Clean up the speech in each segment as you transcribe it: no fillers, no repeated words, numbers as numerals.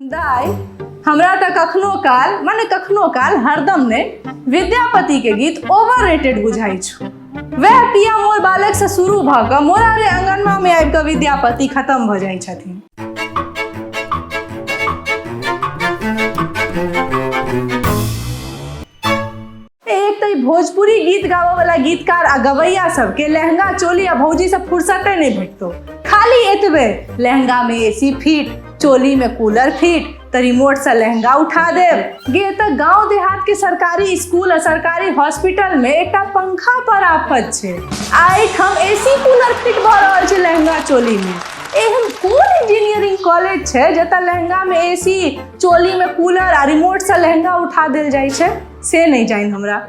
दाइ, हमरा तऽ कखनो काल, माने कखनो काल हरदम नहि, विद्यापति के गीत ओवर रेटेड बुझाइ छौ। वएह पिया मोर बालक से शुरू भऽ कऽ मोरा रे अंगनमा में आबि कऽ विद्यापति खत्म भऽ जाइ छथिन। एक तऽ ई भोजपुरी गीत गाबऽ वाला गीतकार आ गवैया सबके लहंगा चोली आ भौजी सब फुर्सते नहि भेटतो। खाली एतबे लहंगा में एसी फिट, चोली में कूलर फिट, तऽ रिमोट से लहंगा उठा देब। गे तऽ गांव देहात के सरकारी स्कूल आ सरकारी हॉस्पिटल में एकटा पंखा पर आफत छै, आ एहिठाम एसी कूलर फिट भऽ रहल छै लहंगा चोली में। एहन कोन इंजीनियरिंग कॉलेज छै जतऽ लहंगा में एसी, चोली में कूलर आ रिमोट से लहंगा उठा देल जाइ छै, से नहि जानि हमरा।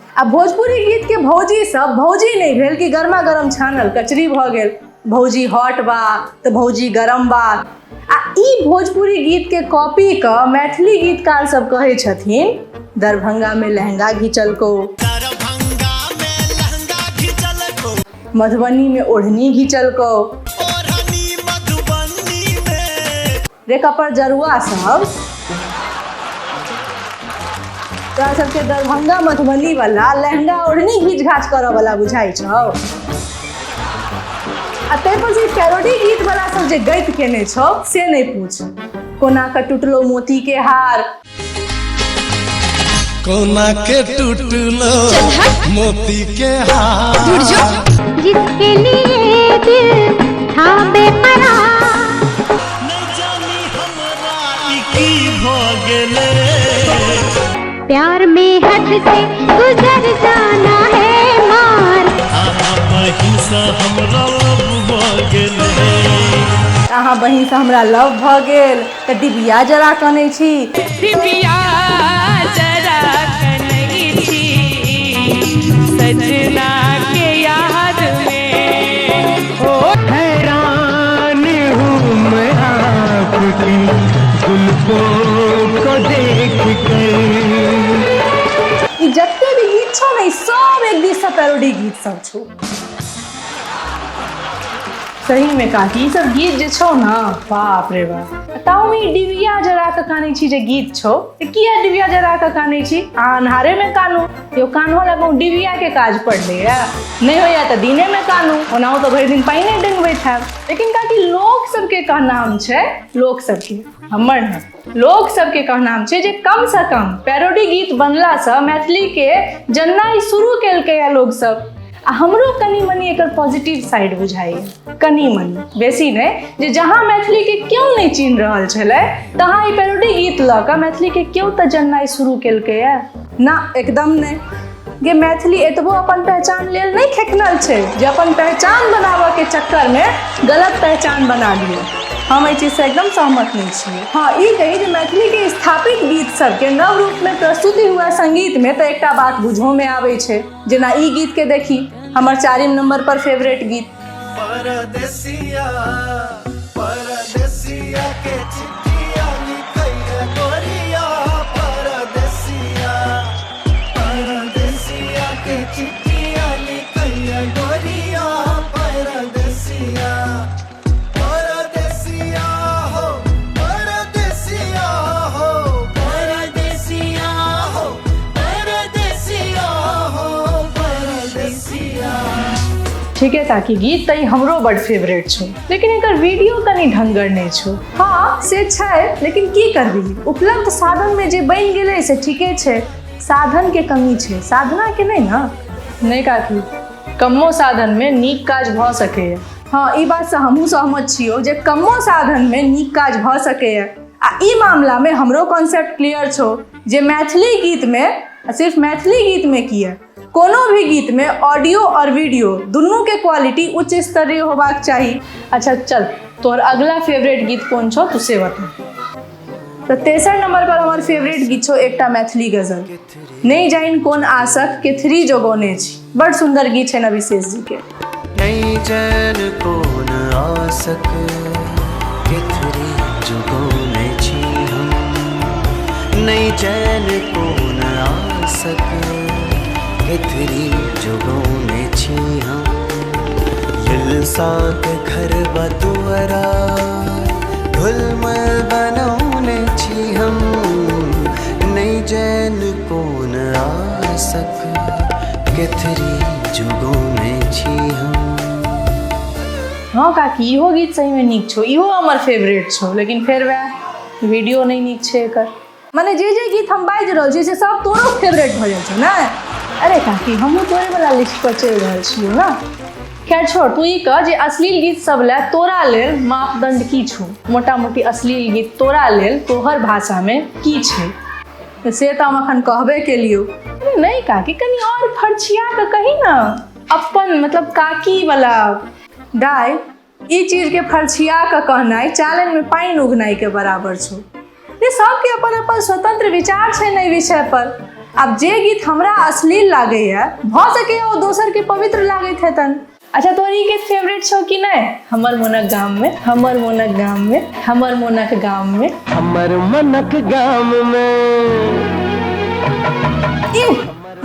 आ भोजपुरी गीत के भौजी सब भौजी नहीं भेल कि गर्मा गर्म छानल कचरी भऽ गेल, भौजी हॉट बा तऽ भौजी गरम बा। आ ई भोजपुरी गीत के कॉपी कऽ मैथिली गीतकार सब कहै छथिन दरभंगा में लहंगा घिचलको, दरभंगा में लहंगा घिचलको, मधुबनी में ओढ़नी घिचलको, ओढ़नी मधुबनी में। रे कपर जरुआ सब तोरा सबके दरभंगा मधुबनी वाला लहंगा ओढ़नी घीच घाच करऽ वाला बुझाइ छौ। आ ताहि पर से पैरोडी गीत वाला सब जे गैत केने छौ से नहि पूछ। कोना के टूटलो मोती के हार, कोना के टूटलो मोती के हार, जिसके लिए दिल था बेकरार। नहीं जानी हमरा ई की भऽ गेलै, प्यार में हद से गुजर जाना है मार। अहाँ बहिन सँ हमरा लव भऽ गेलै। अहाँ बहिन सँ हमरा लव भऽ गेल तऽ डिबिया जरा कनै छी। डिबिया जरा कनै छी सजना के याद में। हो हैरान हूँ मैं आपकी जुल्फों को देख कर। ई जते भी गीत छौ ने, ई सब एक दिस सँ पैरोडी गीत सब छौ। सही में काकी, ई सब गीत जे छौ ना, बाप रे बाप। ताहू में ई डिबिया जरा कऽ कानै छी जे गीत छौ, तऽ किया डिबिया जरा कऽ कानै छी? अहाँ अन्हारे में कानू। यौ कानहो लए कहूँ डिबिया के काज पड़लैया? नहि होइया तऽ दिने में कानू, ओनाहु तऽ भरि दिन पानिए डेंगबैत हैब। लेकिन काकी, लोक सबके कहनाम छै, लोक सबके, हमर नहि, लोक सबके कहनाम छै जे कम से कम पैरोडी गीत बनलासँ मैथिली के जननाइ शुरू केलकैया लोक सब। आ हमरो कनि मनि एकर पॉजिटिव साइड बुझाइया, कनि मनि, बेसी नहि, जे जहाँ मैथिली के क्यों नहि चिन्ह रहल छलै तहाँ ई पैरोडी गीत लऽ कऽ मैथिली के क्यों तऽ जननाइ शुरू केलकैया ना? एकदम नहि गे। मैथिली एतबो अपन पहचान लेल नहि खेखनल छै जे अपन पहचान बनाबऽ के चक्कर में गलत पहचान बना लिअ। हम एहि चीजसँ एकदम सहमत नहि छियै। हँ, ई कही जे मैथिली के स्थापित गीत सबके नव रूप में प्रस्तुति हुए संगीत में तऽ एकटा बात बुझो में आबै छै। जेना ई गीत के देखी, हमर 4 नंबर पर फेवरेट गीत। परदेसिया परदेसिया के चिट्ठिया लिखैया गोरिया, परदेसिया परदेसिया के चिट्ठिया लिखैया गोरिया, परदेसिया परदेसिया हो, परदेसिया हो, परदेसिया हो, परदेसिया हो, परदेसिया। ठीक है काकी, गीत तऽ ई हमरो बड फेवरेट छौ, लेकिन एकर वीडियो कनि ढंगर नहि छौ। हँ से छै, लेकिन की करबही, उपलब्ध साधन में जे बनि गेलै से ठीके छै। साधन के कमी छै, साधना के नहि ने। नहि काकी, कमो साधन में नीक काज भऽ सकैए। हँ, ई बातसँ हमहूँ सहमत छियौ जे कमो साधन में नीक काज भऽ सकैए। आ ई मामला में हमरो कॉन्सेप्ट क्लियर छौ जे मैथिली गीत में, आ सिर्फ मैथिली गीत में किए, कोनो भी गीत में ऑडियो और वीडियो दुनू के क्वालिटी उच्च स्तरीय होबाक चाही। अच्छा चल, तोहर अगला फेवरेट गीत कोन छौ तू से बता। तऽ तेसर नंबर पर हमर फेवरेट गीत छौ एकटा मैथिली गजल, नहि जानि कोन आसक केथरी जोगौने छी। बड़ सुंदर गीत छै अभिशेष जी के। नहीं चैन कोन आसक केथरी जुगौने छी हम नहि चैन कोन आसक केथरी जुगौने छी हम लिलसाक घर बदुअरा घुलमल बनौने छी हम नहि चैन कोन आसक केथरी जुगौने छी हम। हँ काकी, इहो गीत सहीमे नीक छौ, इहो हमर फेवरेट छौ, लेकिन फेर वएह वीडियो नहि नीक छै एकर। मने जे जे गीत हम बाजि रहल छी से सब तोरो फेवरेट भऽ जाइ छौ ने? अरे काकी, हमहूँ तोरे वला लिस्ट पर चलि रहल छियौ ने। खैर छोड़, तू ई कह जे अश्लील गीत सब लए तोरा लेल मापदंड की छौ? मोटा मोटी अश्लील गीत तोरा लेल तोहर भाषामे की छै? से तऽ हम अखन कहबे केलियौ। अरे नहि काकी, कनि आओर फरछिया कऽ कही ने अपन, मतलब काकी वला दाइ। ई चीजके फरछिया कऽ कहनाइ चालनिमे पानि उगनाइके बराबर छौ। जे सबके अपन अपन स्वतंत्र विचार छै ने एहि विषय पर। आब जे गीत हमरा अश्लील लागैए, भऽ सकैए ओ दोसरके पवित्र लागैत हेतनि। अच्छा, तोहर ई गीत फेवरेट छौ कि नहि? हमर मोनक गाममे, हमर मोनक गाममे, हमर मोनक गाममे, हमर मनक गाममे। ई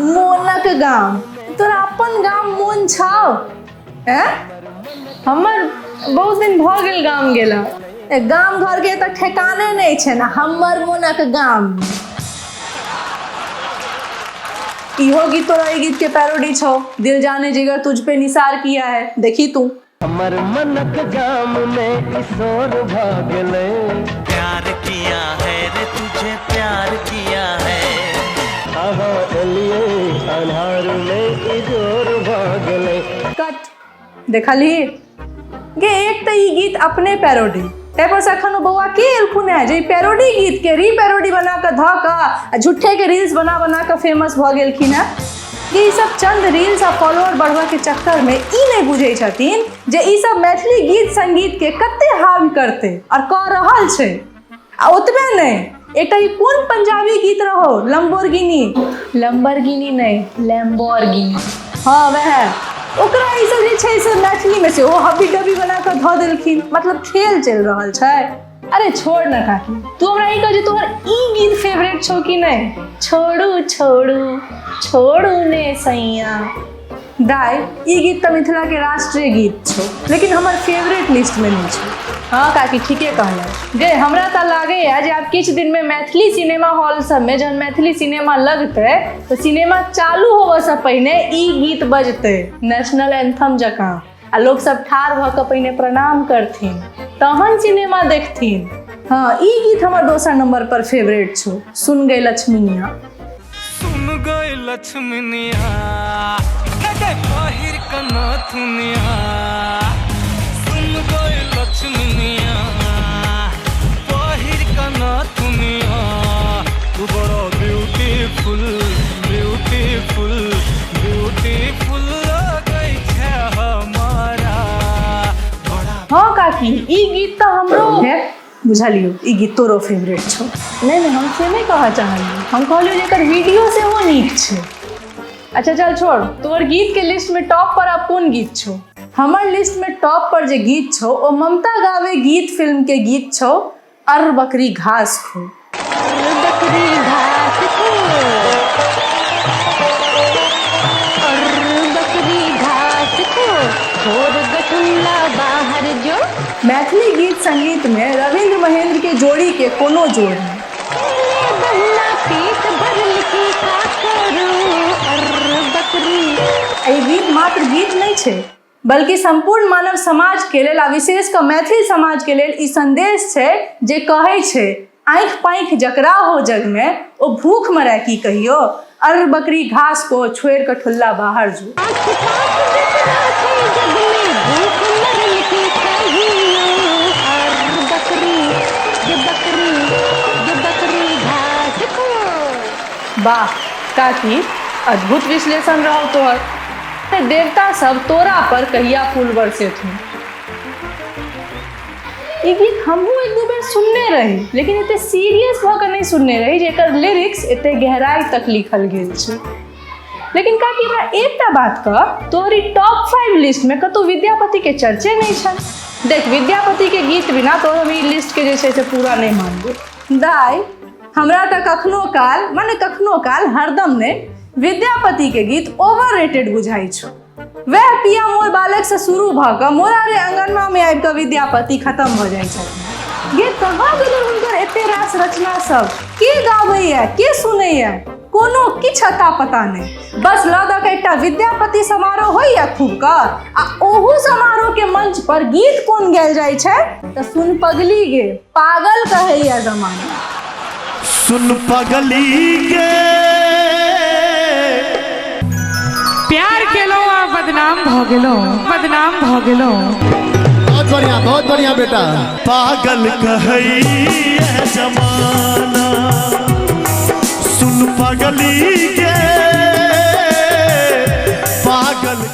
मोनक गाम, तोरा अपन गाम मोन छौ? ऐं, हमर बहुत दिन भऽ गेल गाम गेला। ए, गाम घरके तऽ ठेकाने नहि छै ने। हमर मोनक गाम, इहो गीत तोरा ई गीत के पैरोडी छौ, दिल जाने जिगर तुझ पे निसार किया है, देखी तू। हमर मनक गाममे किशोर भऽ गेलै। प्यार किया है रे तुझे प्यार किया है। अहाँ एलियै अन्हारमे इजोर भऽ गेलै। कट, देखलही गे? एक तऽ ई गीत अपने पैरोडी, ताहिपर से एखन ओ बौआ के एलखुन हेँ जे ई पैरोडी गीतके री पैरोडी बना कऽ धऽ कऽ आ झूठेके रील्स बना बना कऽ फेमस भऽ गेलखिन हेँ। कि ई सब चंद रील्स आ फॉलोअर बढ़बऽके चक्करमे ई नहि बुझै छथिन जे ई सब मैथिली गीत संगीतके कते हार्म करतै आओर कऽ रहल छै। आ ओतबे नहि, एकटा ई कोन पंजाबी गीत रहो, लम्बोर्गिनी, लम्बरगिनी नहि, लैम्बोर्गिनी, हँ वएह, ओकरा ई सब जे छै से मैथिलीमे सेहो हब्बी डब्बी बना कऽ धऽ देलखिन। मतलब खेल चलि रहल छै। अरे छोड़ न काकी, तू हमरा ई कह जे तोहर ई गीत फेवरेट छौ कि नहि? छोड़ू छोड़ू छोड़ू ने सैया। दाइ, ई गीत तऽ मिथिलाके राष्ट्रीय गीत छौ, लेकिन हमर फेवरेट लिस्टमे नहि छौ। हँ काकी, ठीके कहलहुँ गे। हमरा तऽ लागैए जे आब किछु दिनमे मैथिली सिनेमा हॉल सबमे जहन मैथिली सिनेमा लगतै तऽ सिनेमा चालू होबऽसँ पहिने ई गीत बजतै नेशनल एंथम जकाँ, आ लोक सब ठाढ़ भऽ कऽ पहिने प्रणाम करथिन तहन सिनेमा देखथिन। हँ, ई गीत हमर दोसर नंबर पर फेवरेट छौ, सुन गई लक्ष्मीनिया। सुन गई लक्ष्मीनिया हे गई पहिर कनथुनिया, सुन गई लक्ष्मीनिया पहिर कनथुनिया, तू बड़ो ब्यूटीफुल ब्यूटीफुल ब्यूटीफुल लगै छै हमारा बड़ा। हँ काकी, ई गीत तऽ हमरो है, बुझलियौ? ई गीत तोरो फेवरेट छौ। नहि नहि, हम से नहि कहऽ चाहलियै, हम कहलियौ जे एकर वीडियो सेहो नीक छै। अच्छा चल छोड़, तोहर गीतके लिस्टमे टॉप पर आब कोन गीत छौ? हमर लिस्टमे टॉप पर जे गीत छौ ओ ममता गावे गीत फिल्मके गीत छौ, अर बकरी घास खो। बकरी घास खो, और बकरी घास खो, छोड़ गठुल्ला बाहर जो। मैथिली गीत संगीत में रविंद्र महेंद्र के जोड़ी के कोनो जोड़ नहीं। बहना पेट भर लिखी का करू, और बकरी। एहि गीत मात्र गीत नहि छै, बल्कि सम्पूर्ण मानव समाज के लेल आ विशेष कऽ मैथिल समाज के लेल ई संदेश छै जे कहै छै, आँखि पाँखि जकरा हो जग में ओ भूख मरै की कहियो, अर बकरी घास को छोड़ि कऽ ठुल्ला बाहर जो। आँख पाँख जकरा छै जग में भूख मरल की कहियो, अर बकरी जे बकरी जे बकरी घास खो। वाह काकी, अद्भुत विश्लेषण रहौ तोहर। ते देवता सब तोरा पर कहिया फूल बरसेथुन। ई गीत हमहूँ एक दू बेर सुनने रही, लेकिन एते सीरियस भऽ कऽ नहि सुनने रही जे एकर लिरिक्स एते गहराई तक लिखल गेल छै। लेकिन काकी, हमरा एकटा बात कह, तोहर ई टॉप 5 लिस्टमे कतहु विद्यापतिके चर्चे नहि छनि। देख, विद्यापति के गीत बिना तो हम ई लिस्ट के जे छै से पूरा नहि मानबै। दाइ, हमरा तऽ कखनो काल, माने कखनो काल, हरदम नहि, विद्यापति के गीत ओवर रेटेड बुझाइ छौ। वएह पिया मोर बालक से शुरू भऽ कऽ मोरा रे अंगनमा में आबि कऽ विद्यापति खत्म भऽ जाइ छथिन। गे, कहाँ गेलै हुनकर एते रास रचना सब? के गाबैया, के सुनैया, कोनो किछु अता पता नहि। बस लऽ दऽ कऽ एकटा विद्यापति समारोह होइया खूब कऽ, आ ओहू समारोह के मंच पर गीत कोन गायल जाइ छै तऽ सुन पगली गे, पागल कहैया जमाना। सुन पगली गे। प्यार केलहुँ आ बदनाम भऽ गेलहुँ, बदनाम भऽ गेलहुँ। बहुत बढ़िया, बहुत बढ़िया बेटा। पागल कहैया जमाना, सुन पगली गे, पागल।